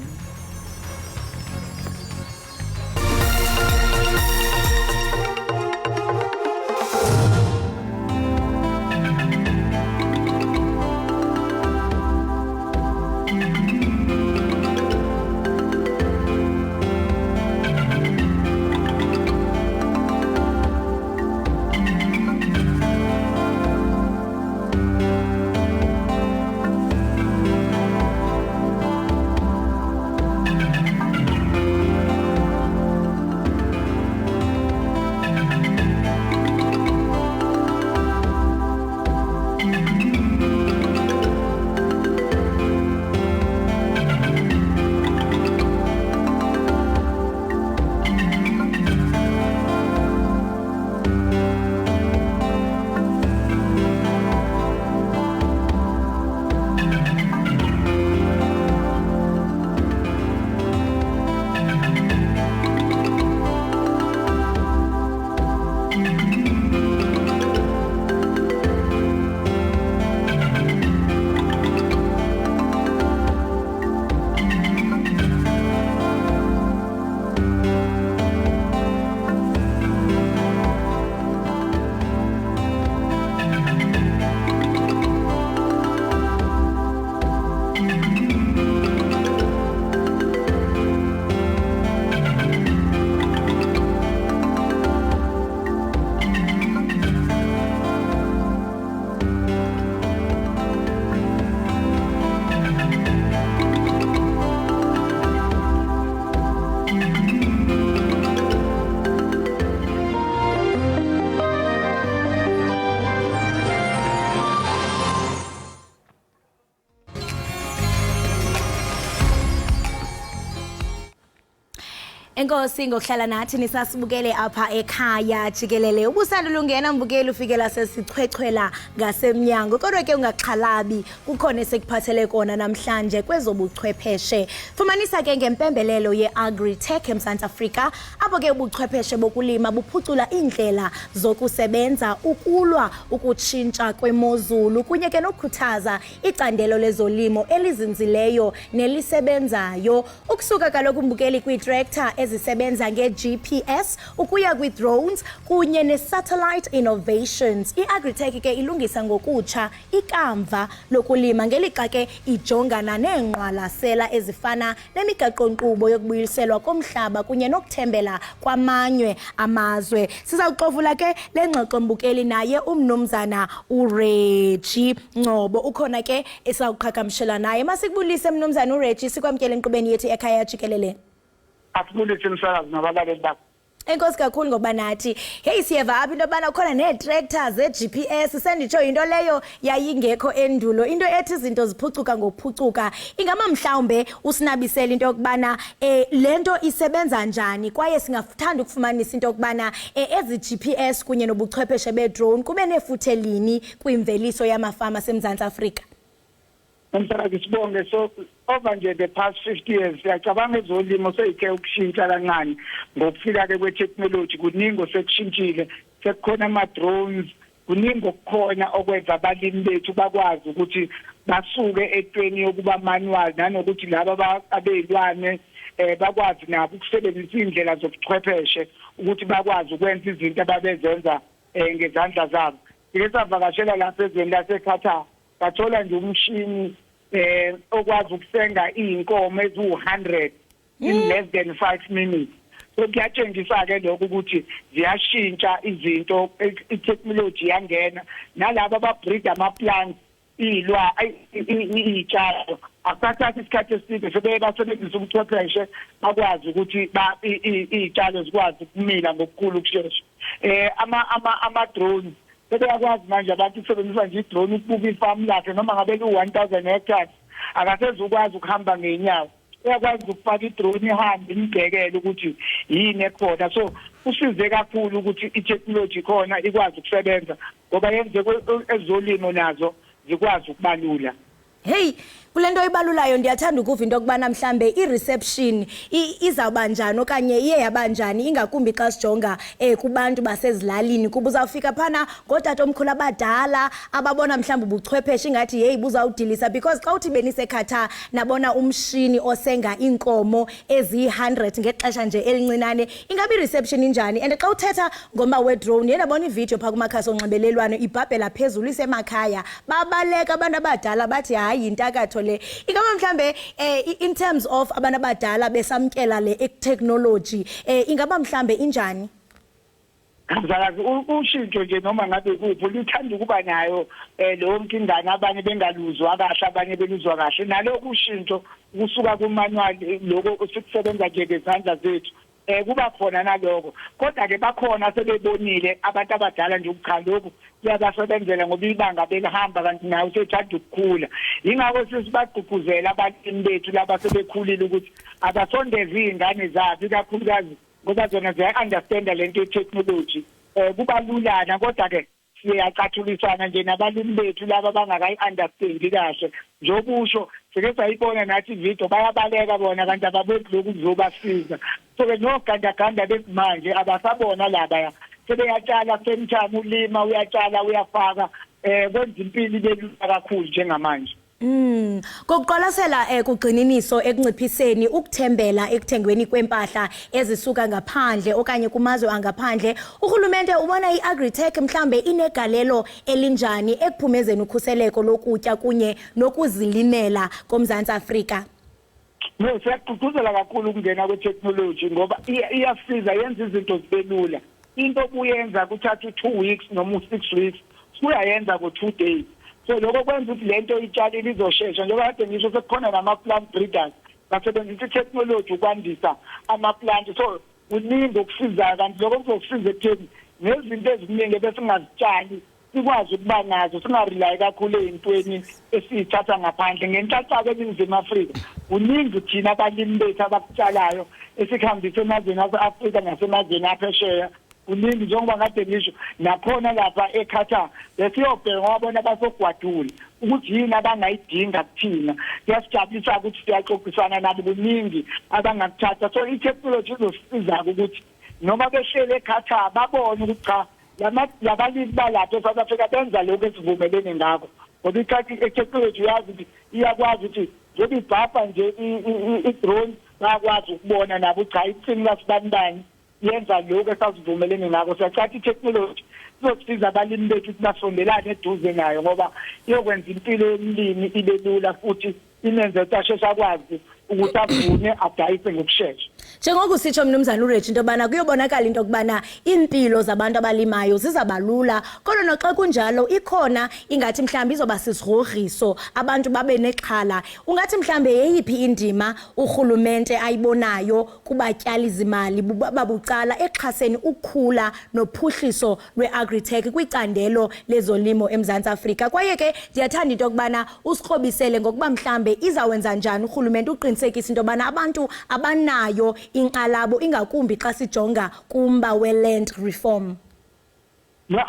Enkosi ngokuhlala nathi nisasibukele apha ekhaya jikelele. Ubusandulungena mbukeli, ufikela sesichwechwela ngasemnyango, kodwa ke ungaxhalabi, kukhona esikuphathele kona namhlanje kwezobuchwepheshe. Fumanisa ke ngempembelelo ye-agritech eMzantsi Afrika, apho ke ubuchwepheshe bokulima buphucula iindlela zokusebenza, ukulwa ukutshintsha kwemozulu kunye ke nokukhuthaza icandelo lezolimo elizinzileyo nelisebenzayo. Ukusuka kaloku, mbukeli, kwii-tractor ezisebenza nge-GPS ukuya kwii-drones kunye ne-satellite innovations, i-agritech ke ilungisa ngokutsha ikamva lokulima, ngelixa ke ijongana neengqwalasela ezifana nemigaqo-nkqubo yokubuyiselwa komhlaba kunye nokuthembela kwamanye amazwe. Sizawuxovula ke le ngxoxo, mbukeli, naye umnumzana uReggie Ngcobo ukhona ke esawuqhagamshela naye. Masikubulise, mnumzana uReggie, sikwamkele enkqubeni yethu ekhaya jikelele. Asibulise, umsakazi, nabalaleli bakho. Enkosi kakhulu ngokuba nathi. Heyi, siyeva apha into yobana kukhona nee-tractor ze-GPS. Senditsho, yinto leyo yayingekho endulo, into ethi izinto ziphucuka ngokuphucuka. Ingaba mhlawumbe usinabisele into yokubana le nto isebenza njani, kwaye singathanda ukufumanisa into yokubana ezi GPS kunye nobuchwepheshe be-drone kube nefuthe lini kwimveliso yamafama aseMzantsi Afrika? Umsakazi, sibonge. So over nje the past 50 years, siyacabanga ezolimo seyike ukushintsha kancane ngokufika ke kwe-technology. Kuningi osekushintshile, sekukhona ama-drones, kuningi okukhona okwenza abalimi bethu bakwazi ukuthi basuke etweni yokuba manual, nanokuthi laba abeyilwane bakwazi nabo ukusebenzisa indlela zobuchwepheshe ukuthi bakwazi ukwenza izinto ababezenza ngezandla zabo. Sike savakashela lapha ezweni laseQatar, sathola nje umshini okwazi ukusenga izinkomo eziwu-100 in less than 5 minutes. So kuyatshengisa ke lokho ukuthi ziyashintsha izinto, i-technology yangena, nalabo aba-breed ama-plants, ilwa iy'tshalo, akusathathi isikhathi eside, sebeye basebenzisa ubuchwepheshe bakwazi ukuthi iy'tshalo zikwazi ukumila ngokukhulu ukushesha. Ama drones sebeyakwazi manje abantu ukusebenzisa nje i-drone ukubuka ifamu lakhe, noma ngabe lu-1000 hectares, akasezukwazi ukuhamba ngey'nyawo, uyakwazi ukufaka i-drone ihambe imbhekele ukuthi yini ekhona. So kusize kakhulu ukuthi i-technology khona ikwazi ukusebenza, ngoba yenze ezolimo nazo zikwazi ukubalula. Hey, kule nto ibalulayo ndiyathanda ukuva into yokubana mhlambe i-reception izawuba njani okanye iye yaba njani, ingakumbi xa sijonga kubantu basezilalini, kuba uzawufika phana ngootatomkhulu abadala ababona mhlawumbi ubuchwepheshe ingathi yeyi buzawudilisa, because xa uthi beniseQatar nabona umshini osenga iinkomo eziyi-100 ngexesha nje elincinane, ingabe i-reception injani? And xa uthetha ngomba we-drone, ye ndabona ividiyo phaa kumakhasi onxibelelwano ibhabhela phezulu isemakhaya, babaleka abantu abadala, bathi hayi, yintakatho le. Ingaba mhlambe in terms of abantu abadala besamkela le technology, ingaba mhlambe injani? Mzakazi, ushintsho nje noma ngabe kuphi luthanda ukuba nayo leyo nkingane, abanye bengaluzwa kahle, abanye beluzwa kahle. Nalokhu ushintsho kusuka ku-manual, lokho sikusebenza nje ngezandla zethu, kuba khona naloko, kodwa ke bakhona sebebonile abantu abadala nje ukuthi cha, lokhu kuyabasebenzela, ngoba ibanga belihamba kanti nawe usethanda ukukhula. Yingakho sesibagqugquzela abalimi bethu laba sebekhulile ukuthi abasondeze iy'ngane zabo, ikakhulukazi ngoba zona ziya-understanda lento ye-technology, kuba lulana. Kodwa ke siyacathulisana nje nabalimi bethu laba bangakayi-understandi kahle. Njengokusho, sike sayibona nathi ividiyo, bayabaleka bona kanti ababethi lokhu kuzobasiza. So-ke nogandaganda besimanje abasabona labaya, sebeyatshala same time, ulima, uyatshala, uyafaka, kwenza impilo ibe lula kakhulu njengamanje. Kokuqwalasela kugxininiso ekunciphiseni ukuthembela ekuthengweni kwempahla ezisuka ngaphandle okanye kumazwe angaphandle, urhulumente ubona iagritech mhlambe inegalelo elinjani ekuphumezeni ukhuseleko lokutya kunye nokuzilimela koMzantsi Afrika? No, siyagqugquzela kakhulu ukungena kwe-technology, ngoba iyasiza, yenza izinto zibe lula. Into obuyenza kuthatha u-2 weeks noma u-6 weeks, uyayenza ngo-2 days. So lokho kwenza ukuthi lento itshalile izoshesha. Njengoba kade ngisho, sekukhona nama-plant breeders basebenzisa i-technology ukwandisa ama-plant. So kuningi okusizayo, kanti lokho kuzokusiza ekutheni nezinto eziningi ebesingazitshali. Sikwazi ukuba nazo, singa-rely kakhulu ey'ntweni esiyithatha ngaphandle. Ngenhlanhla-ke eNingizimu Afrika kuningi thina abalimi bethu abakutshalayo esikuhambise emazweni ase-Afrika nasemazweni aphesheya. Kuningi, njengoba kade ngisho nakhona lapha eQatar, besiyobheka ngoba bona basogwadule ukuthi yini abangayidinga kuthina. Kuyasijabulisa ukuthi siyaxoxisana nabo, kuningi abangakuthatha. So i-technology izosisiza ukuthi noma behlele eQatar babone ukuthi cha, labalimi balapha eSouth Africa benza lokhu esivumelene ngakho, ngoba i-technology uyazi ukuthi iyakwazi ukuthi njengoba ibhabha nje i-drone, bayakwazi ukubona nabo cha, insimi kasibanibani yenza lokhu esasivumelene ngakho. Siyacatha i-technology izosiza abalimi bethu ukuthi basondelane eduze nayo, ngoba iyokwenza impilo yomlimi ibe lula futhi imenze ukuthi asheshe akwazi ukuthi avune, adayise ngokushesha. Njengoko usitsho, mnumzana uReggie, into yobana kuyobonakala into yokubana iimpilo zabantu abalimayo zizabalula, kodwa noxa kunjalo ikhona ingathi mhlawumbi izoba sisigrogriso, abantu babe nexhala. Ungathi mhlawumbi yeyiphi indima urhulumente ayibonayo kubatyali-zimali babucala exhaseni ukukhula nophuhliso lwe-agritech kwicandelo lezolimo eMzantsi Afrika? Kwaye ke ndiyathanda into yokubana usikrobisele ngokuba mhlambe izawenza njani urhulumente uqinisekisa into yobana abantu abanayo inkxalabo, ingakumbi xa sijonga kumba we-land reform. No,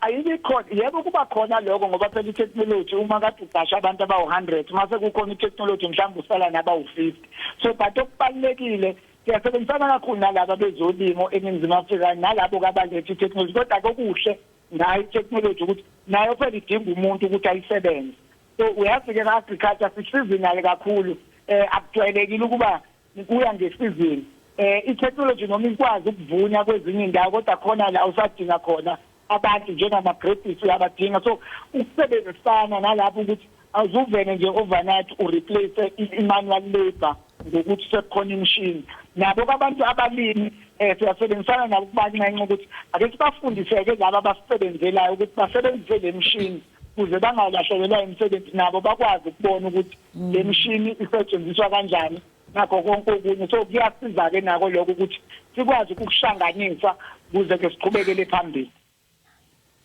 ayibi khona. Yebo, kuba khona lokho, ngoba phela i-technology, uma kade uqasha abantu abawu-100, mase kukhona i-technology mhlawumbe usala nabawu-50. So but okubalulekile, siyasebenzisana kakhulu nalaba bezolimo eNingizimu Afrika nalabo abaletha i-technology. Kodwa kokuhle ngayo i-technology ukuthi nayo phela idinga umuntu ukuthi ayisebenze. So uyazi-ke, ka-agriculture si-seasonal kakhulu, akujwayelekile ukuba kuya ngesizini. I-technology noma ikwazi ukuvunya kwezinye indawo, kodwa khona la usadinga khona abantu, njengama-grapes uyabadinga. So ukusebenzisana nalapho ukuthi awuzuvele nje overnight u-replace i-manual labor ngokuthi sekukhona imishini. Nabo abantu abalimi siyasebenzisana nabo kubancenxe ukuthi ake sibafundiseke laba abasebenzelayo ukuthi basebenzise le mishini ukuze bangalahlekelwa imisebenzi, nabo bakwazi ukubona ukuthi le mishini isetshenziswa kanjani nakho konke okunye. So kuyasiza-ke nako lokho ukuthi sikwazi ukukushanganisa ukuze ke siqhubekele phambili.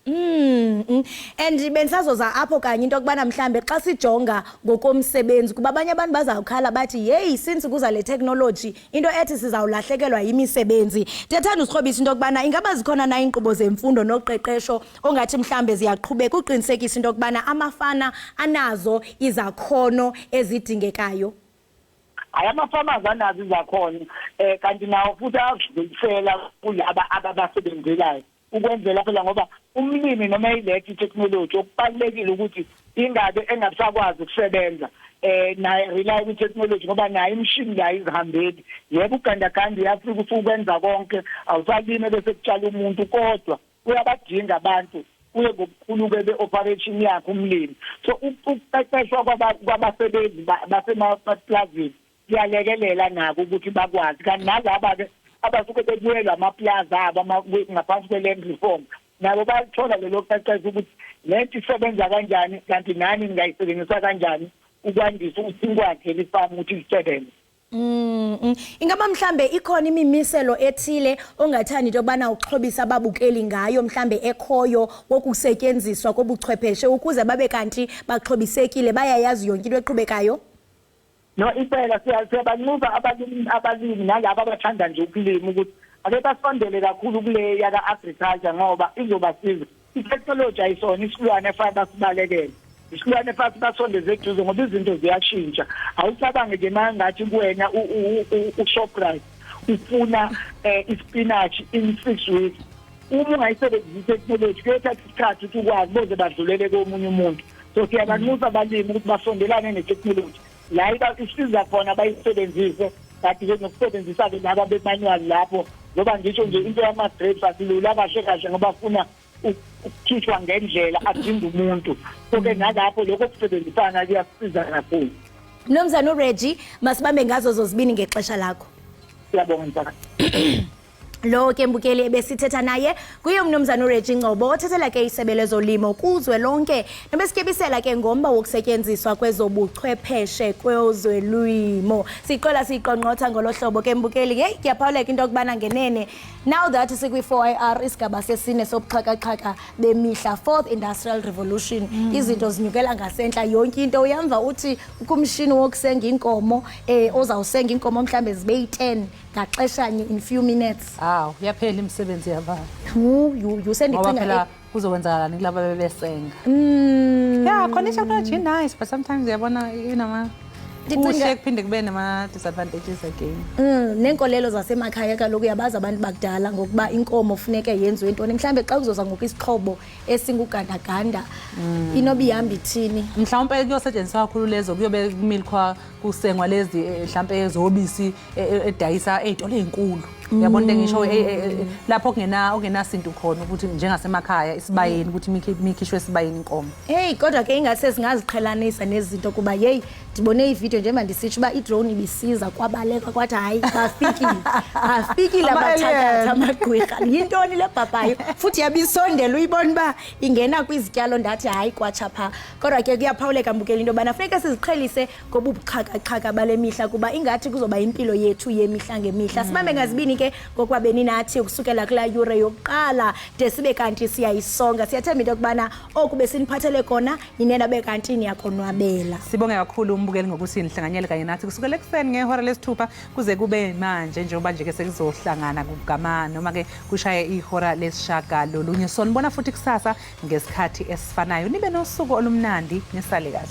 And bendisazoza apho kanye into yokubana mhlambe xa sijonga ngokomsebenzi, kuba abanye abantu bazawukhala bathi, "Yeyi, since kuza le technology, into ethi sizawulahlekelwa yimisebenzi." Ndiyathanda usikrobisa into yokubana ingaba zikhona na iinkqubo zemfundo noqeqesho ongathi mhlambe ziyaqhubeka uqinisekisa into yokubana amafana anazo izakhono ezidingekayo. Hayi, ama-farmers anazo izakhono, kanti nawo futhi ayakudlulisela kulaba ababasebenzelayo, ukwenzela phela ngoba umlimi noma ilethe i-technology, okubalulekile ukuthi ingabe engabisakwazi ukusebenza naye rely kwi-technology, ngoba nayo imishini la izihambeli. Yebo, ugandaganda uyafika usukwenza konke, awusalime bese kutshala umuntu, kodwa uyabadinga abantu kuye ngobukhulu-ke be-operation yakhe umlimi. So ukuqeqeshwa kwabasebenzi basemaplazini kuyalekelela nako ukuthi bakwazi. Kanti nalaba-ke abasuke bebuyelwa amaplazi abo ngaphansi kwe-land reform, nabo bayalithola lelo qeqesho ukuthi lento isebenza kanjani, kanti nani ningayisebenzisa kanjani ukwandisa ukuthi ingwazi leli ukuthi lisebenze. Ingaba mhlambe ikhona imimiselo ethile ongathanda into yobana uxhobisa ababukeli ngayo, mhlambe ekhoyo wokusetyenziswa kobuchwepheshe, ukuze babe kanti baxhobisekile, bayayazi yonke into eqhubekayo? No, impela siyabanxusa abalimi nalabo abathanda nje ukulima ukuthi ake basondele kakhulu kule yaka agriculture, ngoba izobasiza. I-technology ayisona isilwane efana basibalekele, isilwane efana basondeze eduze, ngoba izinto ziyashintsha. Awucabange nje uma ngathi kuwena uShoprite ufuna ispinach in 6 weeks, uma ungayisebenzisi i-technology kuyothatha isikhathi ukuthi ukwazi boze badlulele komunye umuntu. So siyabanxusa abalimi ukuthi basondelane ne-technology la isiza khona, bayisebenzise, kanti-ke nokusebenzisa-ke laba be-manual lapho, ngoba ngisho nje into yama-grapes asilula kahle kahle, ngoba funa ukukhishwa ngendlela, adinga umuntu. So-ke nalapho lokho kusebenzisana kuyasiza kakhulu. Mnumzana uReggie, masibambe ngazo zozibini ngexesha lakho. Siyabonga, msakazi. Lo ke mbukeli ebesithetha naye kuye umnumzana uReggie Ngcobo, othethela ke isebe lezolimo kuzwe lonke, nobesityebisela ke ngomba wokusetyenziswa kwezobuchwepheshe kwezolimo. Siqola siyiqongqotha ngolo hlobo ke, mbukeli. Heyi, kuyaphawuleka into yokubana ngenene now that sikwi-4IR, isigaba sesine sobuxhakaxhaka bemihla, fourth industrial revolution, izinto zinyukela ngasentla. Yonke into uyamva uthi kumshini wokusenga inkomo, ozawusenga inkomo mhlawumbe zibe yi-10 ngaxeshanye in few minutes. Hawu, yaphela imisebenzi yabantu. Yu yu yu. Ngoba Sendicinga phela kuzokwenzakalani kulaba bebesenga? Yeah, khona i-technology nice, but sometimes uyabona inama kuhle kuphinde kube nama-disadvantages again. Neenkolelo zasemakhaya kaloku, uyabazi abantu bakudala ngokuba inkomo funeke yenziwe ntoni. Mhlawumbe xa kuzoza ngoku isixhobo esingugandaganda, inoba ihamba ithini? Mhlawumpe kuyosetshenziswa kakhulu lezo, kuyobe kumilkhwa, kusengwa lezi mhlampe zobisi edayisa ey'tolo ey'nkulu, uyabona into engisho, lapho kungena okungenasintu khona, ukuthi njengasemakhaya isibayeni, ukuthi mikhishwe esibayeni inkomo. Heyi, kodwa ke ingase singaziqhelanisa nezinto, kuba yeyi, ndibone ividiyo njengoba ndisitsho uba idrone ibisiza, kwabalekwa kwathi hayi, bafikile, bafikile abathakathi, amagqwirha. Yintoni le bhabhayo? Futhi yabisondela, uyibona uba ingena kwizityalo. Ndathi hayi, kwatsha phaa. Kodwa ke kuyaphawuleka, mbukeli, into yobana funeka siziqhelise ngobubuxhakaxhaka bale mihla, kuba ingathi kuzoba impilo yethu yemihla ngemihla. Sibambe ngazibini ke ngokuba beninathi ukusukela kulaa yure yokuqala de sibe kanti siyayisonga. Siyathemba into yokubana oku besiniphathele kona yinena bekanti niyakonwabela. Sibonge kakhulu umbukeli ngokuthi nihlanganyele kanye nathi kusukela ekuseni ngehora lesithupha kuze kube manje, njengoba nje ke sekuzohlangana kugama noma ke kushaye ihora lesishagalolunye. Sonibona futhi kusasa ngesikhathi esifanayo. Nibe nosuku olumnandi, nisale kahle.